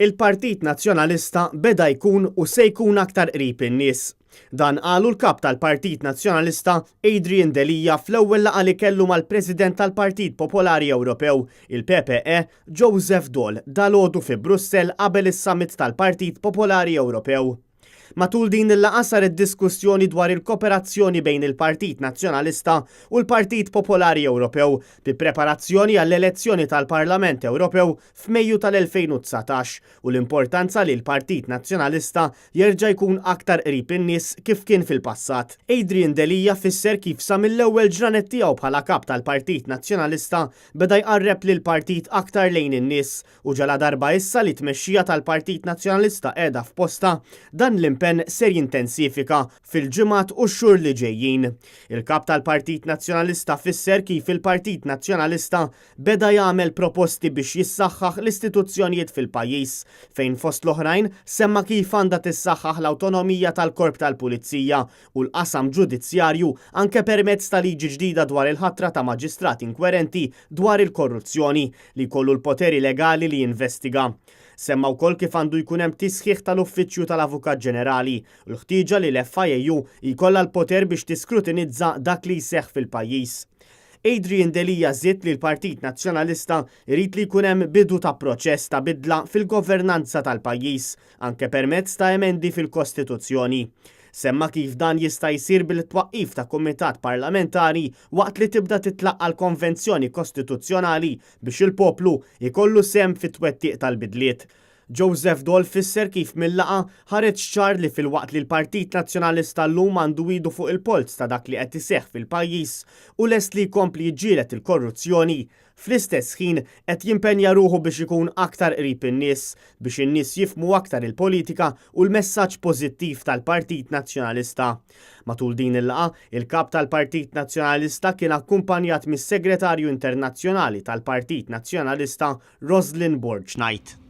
Il-Partit Nazzjonalista beda jkun u se jkun aktar qrib in-nies. Dan qalu l-Kap tal-Partit Nazzjonalista Adrian Delia fl-ewwel laqgħa li kellu mal-President tal-Partit Popolari Ewropew, il-PPE, Joseph Daul, dalgħodu fi Brussell qabel is-Summit tal-Partit Popolari Ewropew. Matul din il-laqgħa saret diskussjoni dwar il-koperazzjoni bejn il-Partit Nazzjonalista u l-Partit Popolari Ewropew bi preparazzjoni għall-elezzjoni tal-Parlament Ewropew f'Mejju tal-2019 u l-importanza li l-Partit Nazzjonalista jerġa' jkun aktar qrib in-nies kif kien fil-passat. Adrian Delia fisser kif sa mill-ewwel ġranet tiegħu bħala Kap tal-Partit Nazzjonalista beda jqarreb lill-partit aktar lejn in-nies U ġaladarba issa li t-tmexxija tal-Partit Nazzjonalista qiegħda f'postha, dan l-impenn ser jintensifika fil-ġimgħat u x-xhur li ġejjin. Il-Kap tal-Partit Nazzjonalista fisser kif il-Partit Nazzjonalista beda jagħmel proposti biex jissaħħaħ l-istituzzjonijiet fil-pajjiż, fejn fost l-oħrajn semma kif għandha tissaħħaħ l-awtonomija tal-Korp tal-Pulizija u l-qasam ġudizzjarju anke permezz ta' liġi ġdida dwar il-ħatra ta' maġistrat inkwerenti dwar il-korruzzjoni li jkollu l-poteri legali li jinvestiga. Semma wkoll kif għandu jkun hemm tisħiħ tal-Uffiċċju tal-Avukat Ġenerali u l-ħtieġa li l-FIAU jkollha l-poter biex tiskrutinizza dak li jseħħ fil-pajjiż. Adrian Delia żied li l-Partit Nazzjonalista jrid li jkun hemm bidu ta' proċess ta' bidla fil-governanza tal-pajjiż, anke permezz ta' emendi fil-Kostituzzjoni. Semma kif dan jista' jsir bil-twaqqif ta' kumitat parlamentari waqt li tibda titlaqqa' l-Konvenzjoni Kostituzzjonali biex il-poplu jkollu sehem fit-twettiq tal-bidliet. Joseph Daul fisser kif mil-laqgħa ħareġ ċar li filwaqt li l-Partit Nazzjonalista llum għandu idu fuq il-polz ta' dak li qed iseħħ fil-pajjiż u lest li jkompli jiġġieled il-korruzzjoni, Fl-istess ħin, qed jimpenja ruħu biex ikun aktar qrib in-nies, biex in-nies jifhmu aktar il-politika u l-messaġġ pożittiv tal-Partit Nazzjonalista. Matul din il-laqgħa, il-Kap tal-Partit Nazzjonalista kien akkumpanjat mis-Segretarju Internazzjonali tal-Partit Nazzjonalista Roslyn Borg Knight.